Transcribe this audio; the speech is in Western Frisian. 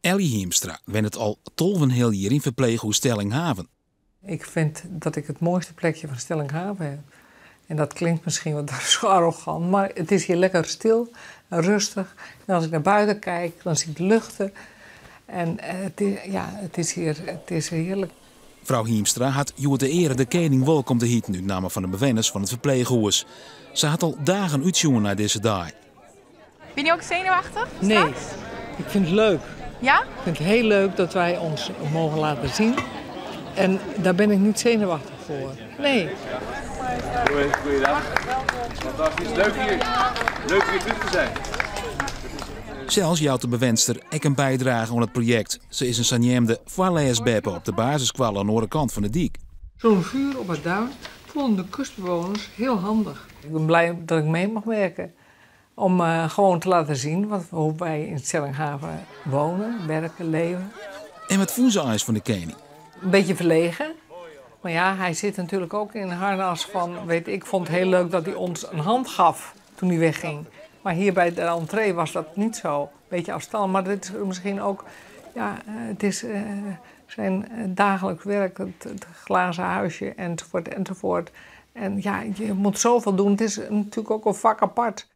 Elly Hiemstra wennet al tolvenheal jier yn ferpleechhûs Stellinghaven. Ik vind dat ik het mooiste plekje van Stellinghaven heb. En dat klinkt misschien wat arrogant, maar het is hier lekker stil en rustig. En als ik naar buiten kijk, dan zie ik de luchten. En het is, ja, het is hier het is heerlijk. Frou Hiemstra hat hjoed de eare de kening wolkom te hiten út namme fan de bewenners fan it ferpleechhûs. Se hat al dagen útsjoen nei dizze dei. Ben je ook zenuwachtig Nee, straks? ik vind het leuk. Ja? Ik vind het heel leuk dat wij ons mogen laten zien. En daar ben ik niet zenuwachtig voor. Nee. Goeiedag. Fantastisch. Leuk hier. Leuk hier terug te zijn. Sels jout de bewenster ek in bydrage oan it projekt. Se is in saneamde foarlêsbeppe op de basisskoalle oan de oare kant fan de dyk. Zo'n vuur op het duin vonden de kustbewoners heel handig. Ik ben blij dat ik mee mag werken. Om gewoon te laten zien hoe wij in Stellinghaven wonen, werken, leven. En wat fûn se eins fan de kening? Een beetje verlegen. Maar ja, hij zit natuurlijk ook in een harnas van... Weet, ik vond het heel leuk dat hij ons een hand gaf toen hij wegging. Maar hier bij de entree was dat niet zo. Beetje afstand, maar dit is misschien ook... Ja, het is zijn dagelijks werk, het glazen huisje enzovoort enzovoort. En ja, je moet zoveel doen. Het is natuurlijk ook een vak apart.